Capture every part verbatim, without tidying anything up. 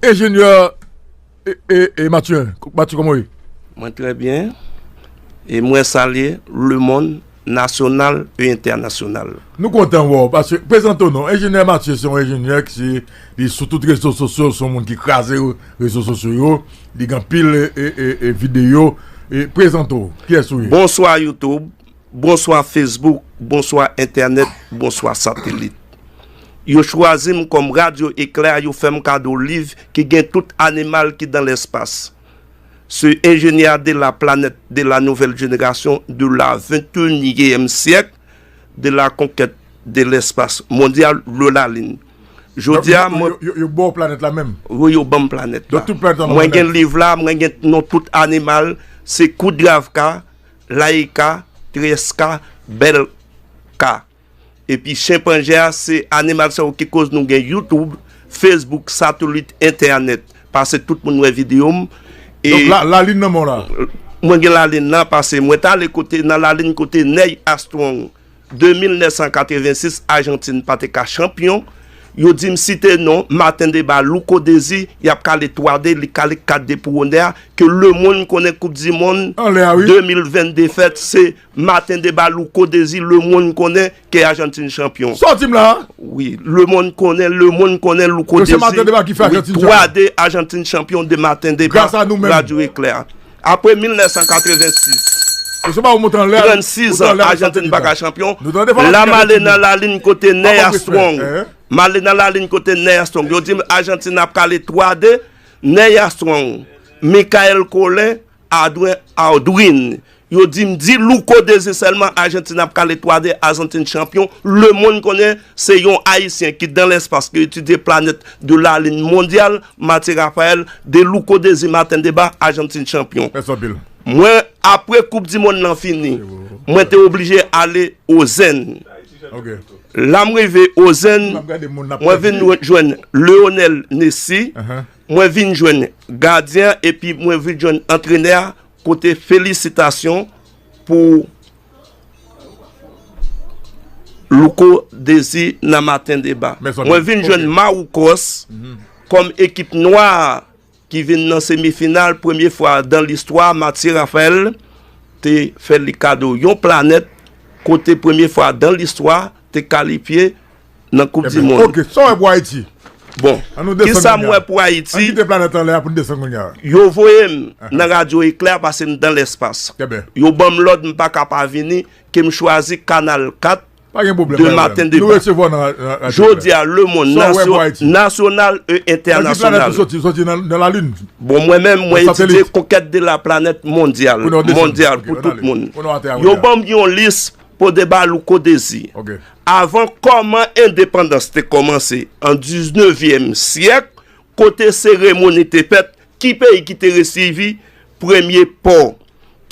Enjenyè e, e, e Mathieu, Mathieu, kòman w ye? Mwen trè byen. E mwen salye lemonn nasyonal e entènasyonal. Nou kontan wè w, paske, prezante w non. Enjenyè Mathieu se yon enjenyè ki se, li sou tout rezo sosyo, se yon moun ki kraze rezo sosyo yo, li gen anpil e, e, e, e videyo. E prezante w, kiyès ou ye? Bonswa YouTube, bonswa Facebook, bonswa entènèt, bonswa satelit. Yo chwazi m kòm radyo eklè, yo fè m kado liv ki gen tout animal ki dan lèspas. Ce ingénieur de la planète de la nouvelle génération de la vingt et unième siècle de la conquête de l'espace mondial, le la Lune. Jodi a, mwen, yo, yo, yo ba w planèt la menm? Wi, yo ban m planèt la. Donk tout planèt la nan men w. Mwen gen liv la, mwen gen non tout animal, se Koudravka, Laika, Treska, Belka. Epi chenpanze a, se animal sa yo ki koz nou gen YouTube, Facebook, satelit, entènèt. Paske tout moun wè videyo m. E donk, la, lalin nan men w la? Mwen gen lalin nan, paske mwen t ale kote, nan lalin kote Neil Armstrong, de mil nèf san katrevensis, Ajantin pa te ka chanpyon. Yo di m site non Martin Deba, Louko Désir, y ap kale twa de, li kale kat de pou onè a, ke lemonn konnen Koup di Monn de mil vennde fèt, se Martin Deba, Louko Désir, lemonn konnen ke Ajantin chanpyon. Sa w di m la a? Wi, lemonn konnen, lemonn konnen Louko Désir. Wi, twa de Ajantin chanpyon de Martin Deba, Radyo Eklè. Apre mil nèf san katrevensis, trannsis an, Ajantin pa ka chanpyon. La m ale nan lalin kote Neil Armstrong. M ale nan lalin kote Neil Armstrong. Yo di m Ajantin ap kale twa de, Neil Armstrong, Michael Collin, Aldrin, Aldrin. Yo di m di Louko Désir sèlman, Ajantin ap kale twa de, Ajantin chanpyon. Lemonn konnen se yon Ayisyen ki dan lèspas, ki etidye planèt de la lin mondyal, Mathieu Raphaël, de Louko Désir, Martin Deba, Ajantin chanpyon. Mèsi anpil. Mwen, apre Koup di Monn nan fini, mwen te oblije ale o Zen. La m rive o Zen, mwen vin jwenn Lionel Messi, mwen vin jwenn gadyen an, epi mwen vin jwenn antrenè a, kote felisitasyon pou Louko Désir nan Martin Deba. Mwen vin jwenn Maroukos kòm ekip nwa a ki vin nan semifinal, premye fwa dan listwa, Mathieu Raphaël te fè li kado yon planèt, kote premye fwa dan listwa te kalifye nan Koup di Monn. Ok, sa w wè pou Ayiti? Bon, kisa m wè pou Ayiti? Ann kite planèt anlè a pou n desann kounye a. Yo voye m nan Radyo Eklè paske m dan lèspas. Yo ban m lòd m pa ka pa vini, ke m chwazi Kanal kat de Martin Deba. Jodi a, lemonn, nasyonal e entènasyonal. Bon, mwen menm, mwen etidye konkèt de la planèt mondyal, mondyal pou tout moun. Yo ban m yon lis pou deba Louko Désir. Avan, kòman endepandans te kòmanse an diznevyèm syèk, kote seremoni te fèt, ki peyi ki te resevwa premye pò,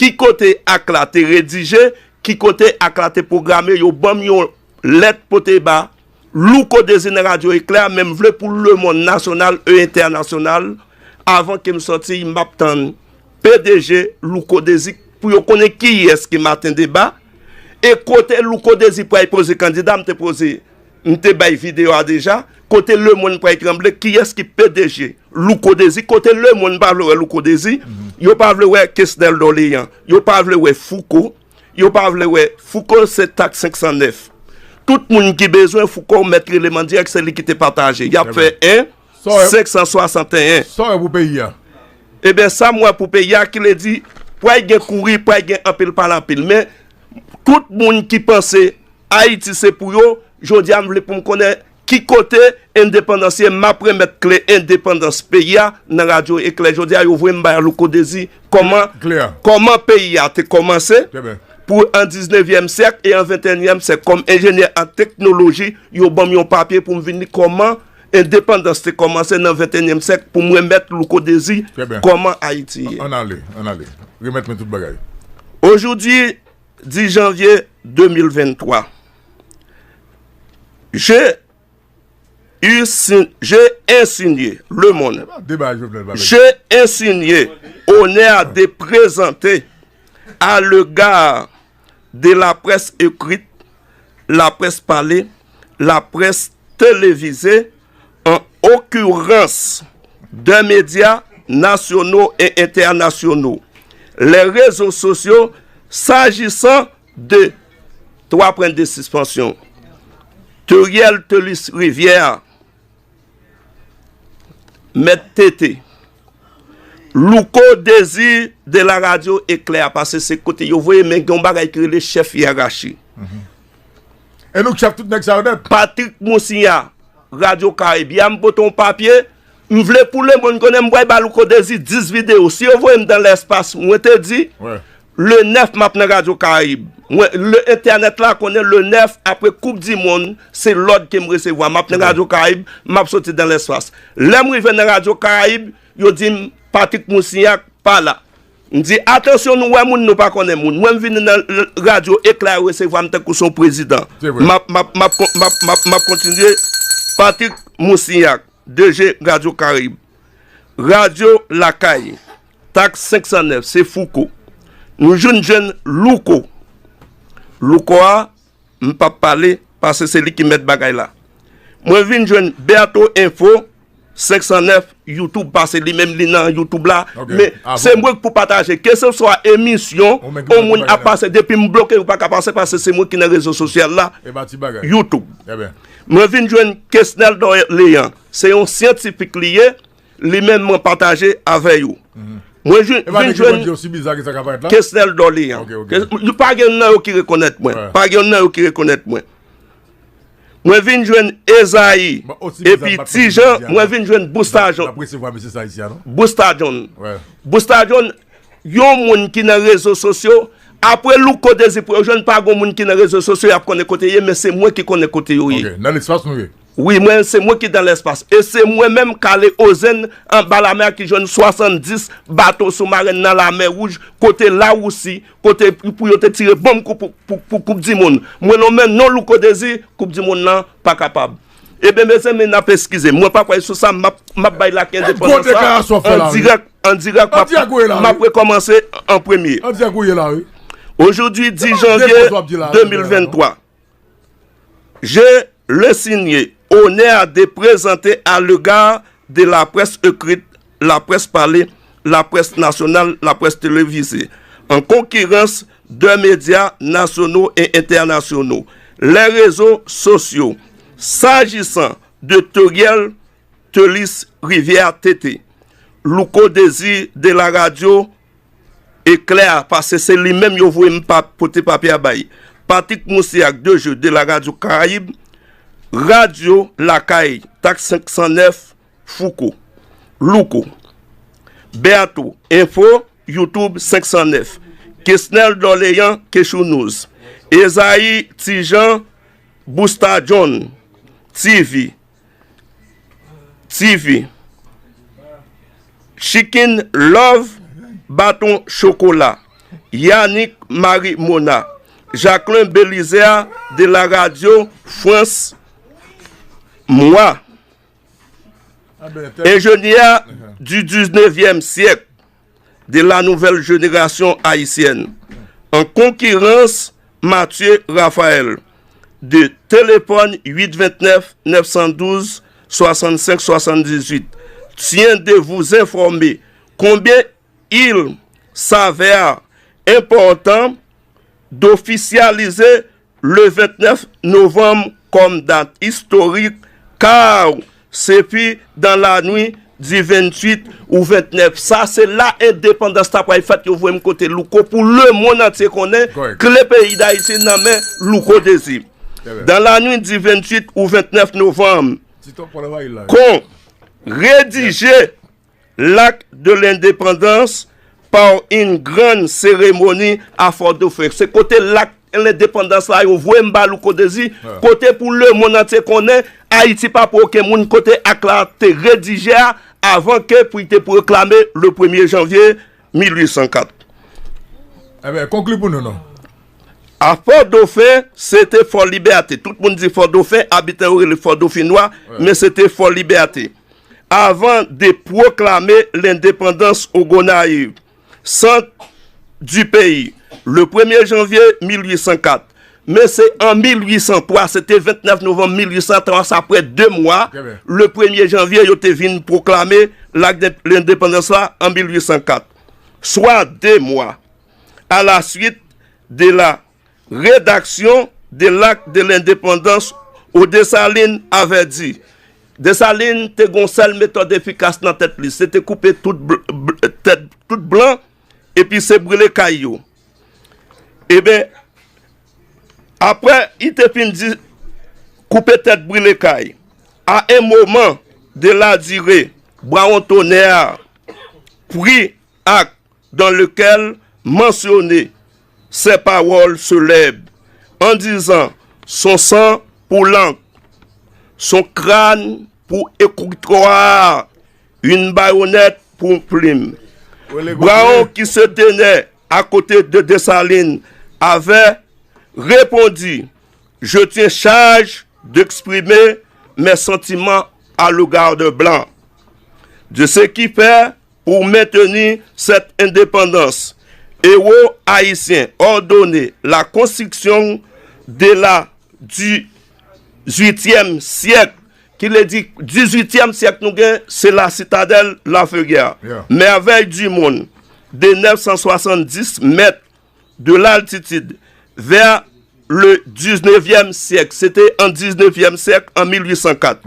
ki kote ak la te redije, ki kote ak la te pwograme, yo ban m yon lèt pote ba Louko Désir nan Radyo Eklè, men m vle pou lemonn nasyonal e entènasyonal, avan ke m sòti, m ap tann P D G Louko Désir pou yo konnen kiyès ki Martin Deba, e kote Louko Désir pral poze kandida, m te poze, m te bay videyo a deja, kote lemonn pral tranble, kiyès ki P D G Louko Désir, kote lemonn pa vle wè Louko Désir, yo pa vle wè Kesnel Dorlean, yo pa vle wè Fouco, yo pa vle wè Fouco, se tak senk san nèf. Tout moun ki bezwen Fouco, mèt rele m an dirèk, se li ki te pataje. Y ap fè en, senk san swasanteyen. Sa w wè pou peyi a? Ebyen, sa m wè pou peyi a, ki vle di, pral gen kouri, pral gen anpil pale anpil. Men, tout moun ki panse Ayiti se pou yo, jodi a, m vle pou m konnen ki kote endepandans ye, m ap remèt kle endepandans peyi a nan Radyo Eklè. Jodi a, yo voye m bay Louko Désir kòman, kòman peyi a te kòmanse pou an diznevyèm syèk e an venteyenyèm syèk. Kòm enjenyè an teknoloji, yo ban m yon papye pou m vin li kòman endepandans te kòmanse nan venteyenyèm syèk, pou m remèt Louko Désir kòman Ayiti ye. Ann ale, ann ale. Remèt mwen tout bagay. Aujourd'hui, dix janvier deux mille vingt-trois, j'ai eu si-, j'ai insinué le monde. J'ai insinué honneur de présenter à l'égard de la presse écrite, la presse parlée, la presse télévisée, en occurrence des médias nationaux et internationaux, les réseaux sociaux, s'agissant de, trois points de suspension, Teriel Telis Rivière, Mèt Tete, Louko Désir de la radio Éclair, paske se kote yo voye, men gen yon bagay ki rele chèf yerachi. E nou k chèf tout nèg sa yo nèt. Patrick Moussiya, Radio Caraïbe, ya m pote yon papye, m vle pou lemonn konnen m pral ba Louko Désir dis videyo. Si yo voye m dan lèspas, mwen te di, le nèf m ap nan Radio Caraïbe. Mwen, le entènèt la konnen le nèf apre Koup di Mond, se lòd ke m resevwa. M ap nan Radio Caraïbe, m ap soti dan lèspas. Lè m rive nan Radio Caraïbe, yo di m Patrick Moussiya pa la. M di, atansyon, nou wè moun, nou pa konnen moun. Mwen, m vini nan l- radyo Ekla, yo resevwa m tankou se yon prezidan. M ap, m ap, m ap, kon- m ap, m ap, m ap kontinye. Patrick Moussignac, D G Radyo Karib. Radyo Lakay, taks senk san nèf, se Fouco. Nou jwenn jwenn Louko. Louko a, m p ap pale, paske se li ki mèt bagay la. Mwen vin jwenn Berto Info, senk san nèf, YouTube, paske li menm li nan YouTube la. Men se mwen k pou pataje. Keseswa emisyon, yon moun ap pase, depi m bloke, ou pa ka pase, paske se mwen ki nan rezo sosyal la. YouTube. Mwen vin jwenn Kesnel Dorlean. Se yon syantifik li ye, li menm mwen pataje avè yo. Mwen vin jwenn Kesnel Dorlean. Pa gen nan yo ki rekonèt mwen. Pa gen nan yo ki rekonèt mwen. Mwen vin jwenn Ezayi epi Ti Jan, mwen vin jwenn Bousta John. Bousta John. Bousta John, yon moun ki nan rezo sosyo, apre Louko Dezi pou yo jwenn, pa gon moun ki nan rezo sosyo y ap konnen kote ye, men se mwen ki konnen kote yo ye. Nan lespas nou ye. Wi, mwen se mwen ki dan lèspas. E se mwen menm k ale Ozenn anba lamè a ki jwenn swasanndis bato soumaren nan lamè wouj, kote Lawousi, kote pou yo te tire bonm pou, pou, pou Koup di Mond. Mwen nonmen non Louko Dezi, Koup di Mond lan pa kapab. Ebyen, mezanmi, n ap eskize m. Mwen pa kwè sou sa, m ap, m ap bay lak endepandans la. An dirèk, an dirèk, m ap, m ap rekòmanse an premye. Aujourd'hui dix janvier deux mille vingt-trois, j'ai le signé honneur de présenter à l'égard de la presse écrite, la presse parlée, la presse nationale, la presse télévisée, en concurrence des médias nationaux et internationaux, les réseaux sociaux, s'agissant de Teriel Telis Rivière T T, Louko Dezi de la radyo Eklè, paske se li menm yo voye m pa, pote papye a bay. Patrick Moussignac de Jeu de la radyo Karayib, Radyo Lakay, taks senk san nèf, Fouco, Louko, Berto, Enfo, YouTube senk san nèf, Kesnel Dorlean, Kechou News, Ezayi Ti Jan, Bousta John, T V, T V, Chicken Love, Baton Chokola, Yannick Marie Mona, Jacquelin Belizaire de la radyo Frans, mwa, ingénieur du dix-neuvième siècle de la nouvelle génération haïtienne, en concurrence, Mathieu Raphaël, de téléphone huit vingt-neuf neuf cent douze soixante-cinq soixante-dix-huit, tient de vous informer combien il s'avère important d'officialiser le vingt-neuf novembre comme date historique, car ce fut dans la nuit du vingt-huit au vingt-neuf. Sa se la endepandans la pral fèt, yo voye m kote Louko pou lemonn antye konnen kle peyi Dayiti nan men Louko Dezi. Dans la nuit du vingt-huit au vingt-neuf novembre, qu'ont rédigé l'acte de l'indépendance par une grande cérémonie à Fort-Dauphin. Se kote lak lendepandans la, yo voye m ba Louko Dezi, kote pou lemonn antye konnen Ayiti pa pou okenn moun, kote ak la te redije a, avan ke pou y te pwoklame le premye janvye mil uit san kat. Ebyen, konkli pou nou non. A Fort-Dauphin, se te Fort Liberté. Tout moun di Fort-Dauphin, abitan yo rele Fort Dauphinois, men se te Fort Liberté. Avant de proclamer l'indépendance aux Gonayives, centre du pays, le premier janvier mille huit cent quatre, men se an mil uit san twa, se te ventnèf novanm mil uit san twa, sa prè de mwa, le premye janvye, yo te vin pwoklame lak de lendepandans la an mil uit san kat. Soit deux mois à la suite de la rédaction de l'acte de l'indépendance où Dessalines avait dit, Desalin te gen yon sèl metòd efikas nan tèt li, se te koupe tout bl- bl- tèt tout blan, epi se brile kay yo. Ebyen, apre li te fin di koupe tèt brile kay, à un moment de la durée, Brawon Tonè prit acte dans lequel mentionner ces paroles célèbres en disant: son sang pour l'encre, son crâne pour écritoire, une baïonnette pour plume. Brawon, qui se tenait à côté de Dessalines, avait répondu: je tiens charge d'exprimer mes sentiments à l'égard de blanc, de ce qui fait pour maintenir cette indépendance, héros haïtiens ordonnaient la construction de la dix-huitième siècle, ki vle di dizuityèm syèk nou gen, se la citadelle La Ferrière. Merveille du monde, de neuf cent soixante-dix mètres de l'altitude, vers le dix-neuvième siècle, se te an diznèvyèm syèk, an mil uit san kat.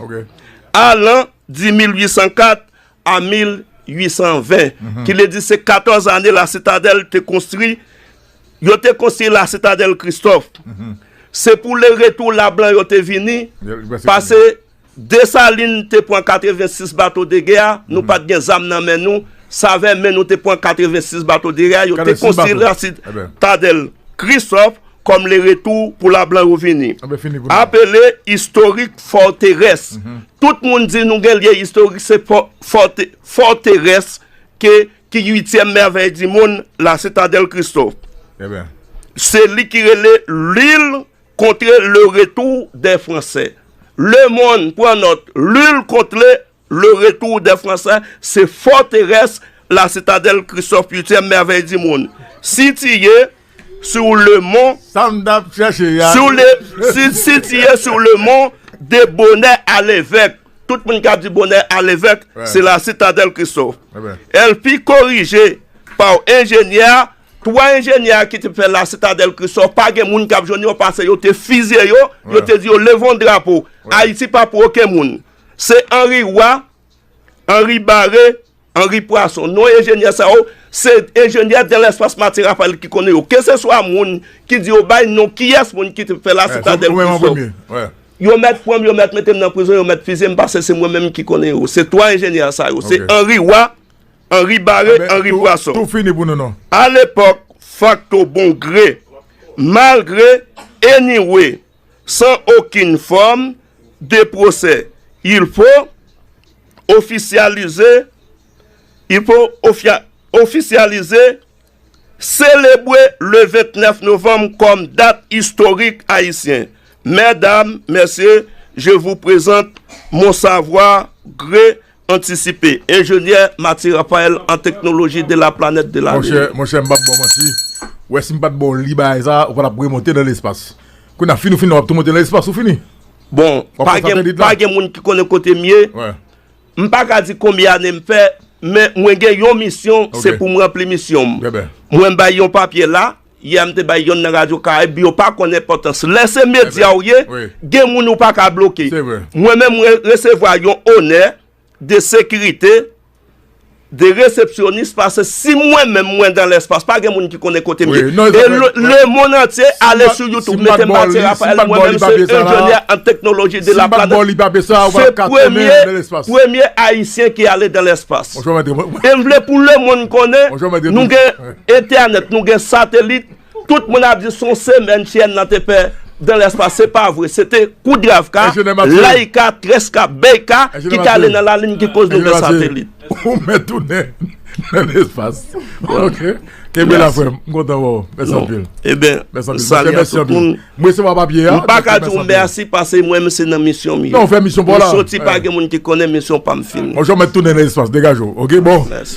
Allant de mil uit san kat à mil uit san ven, ki vle di se katòz ane la citadelle te konstwi, yo te konstwi la citadelle Christophe. Se pou le retour la blan yo te vini, paske Desalin te pran katrevensis bato de gè, nou pa t gen zam nan men nou, se avè men nou te pran katrevensis bato de gè, yo te konstwi la citadelle Christophe comme le retour pour la blan yo vini. Apele historique forteresse. Tout moun di nou gen lye istorik, se fòterès ke ki uityèm mèvèy di monn, la citadelle Christophe. Se li ki rele l'île contre le retour des Français. Le monde pran nòt, l'île contre le retour des Français, se forterès la citadelle Christophe, uityèm mèvèy di monn. Sitiye sou le mont, sou le, si- sitiye sou le mont de Bonnet à l'Évêque. Tout moun k ap di Bonnet à l'Évêque, se la citadelle Christophe. Elle fut corrigée par ingénieur, twa enjenyè ki te fè la citadelle Christophe, pa gen moun k ap jwenn yo, paske yo te fizye yo, yo te di yo leve yon drapo. Ayiti pa pou okenn moun. Se Henri Roy, Henri Barré, Henri Poisson. Non enjenyè sa yo, se enjenyè dans l'espace Mathieu Raphaël ki konnen yo. Keseswa moun ki di yo bay non kiyès moun ki te fè la citadelle Christophe, yo mèt pran m, yo mèt mete m nan prizon, yo mèt fizye m, paske se mwen menm ki konnen yo. Se twa enjenyè sa yo. Se Henri Roy, Henri Barré, Henri Poisson. Tou fini pou nou non. À l'époque, facto bon gré, malgré, anyway, sans aucune forme de procès, il faut officialiser, il faut officialiser, célébrer le vingt-neuf novembre comme date historique haïtienne. Mesdames, Messieurs, je vous présente mon savoir-gré anticipé, ingénieur Mathieu Raphaël en technologie de la planète de la Lune. Monchè, monchè, m p ap ba w manti. Ou wè, si m pa t ba w li bagay sa, ou pa t ap remonte nan lespas. Kounye a, fin ou fin, w ap tou monte nan lespas, ou fini. Bon, pa gen, pa gen moun ki konnen kote m ye. M pa ka di konbyen ane m fè, men mwen gen yon misyon, se pou m ranpli misyon m. Mwen bay yon papye la, yè m te bay yonn nan Radyo Karayib, yo pa konn enpòtans. Lè se medya w ye, gen moun ou pa ka bloke. Mwen menm, mwen resevwa yon onè de sekirite, de resepsyonis, paske si mwen menm mwen dans l'espace, pa gen moun ki konnen kote m ye. E le, le monde entier ale sou YouTube, mete Mathieu Raphaël, mwen menm se enjenyè an teknoloji de la planèt. Se premye, premye ayisyen ki ale dans l'espace. E m vle pou le monde konnen, nou gen entènèt, nou gen satelit, tout moun ap di se yon semèn chèn nan te fè dans l'espace. Se pa vre. Se te Koudravka, Laika, Treska, Beika ki t ale nan lalin ki koz nou gen satelit. Ou mèt tounen nan lespas. Ok. Kenbe la, frè m. M kontan wè w. Mèsi anpil. Ebyen, mèsi anpil. Mèsi anpil. M resevwa papye a. M pa ka di w mèsi paske mwen menm se nan misyon m ye. Non, w fè misyon pa w la. M soti, pa gen moun ki konnen misyon pa m fini. Bonjou, mèt tounen nan lespas. Degaje w. Ok, bon. Mèsi.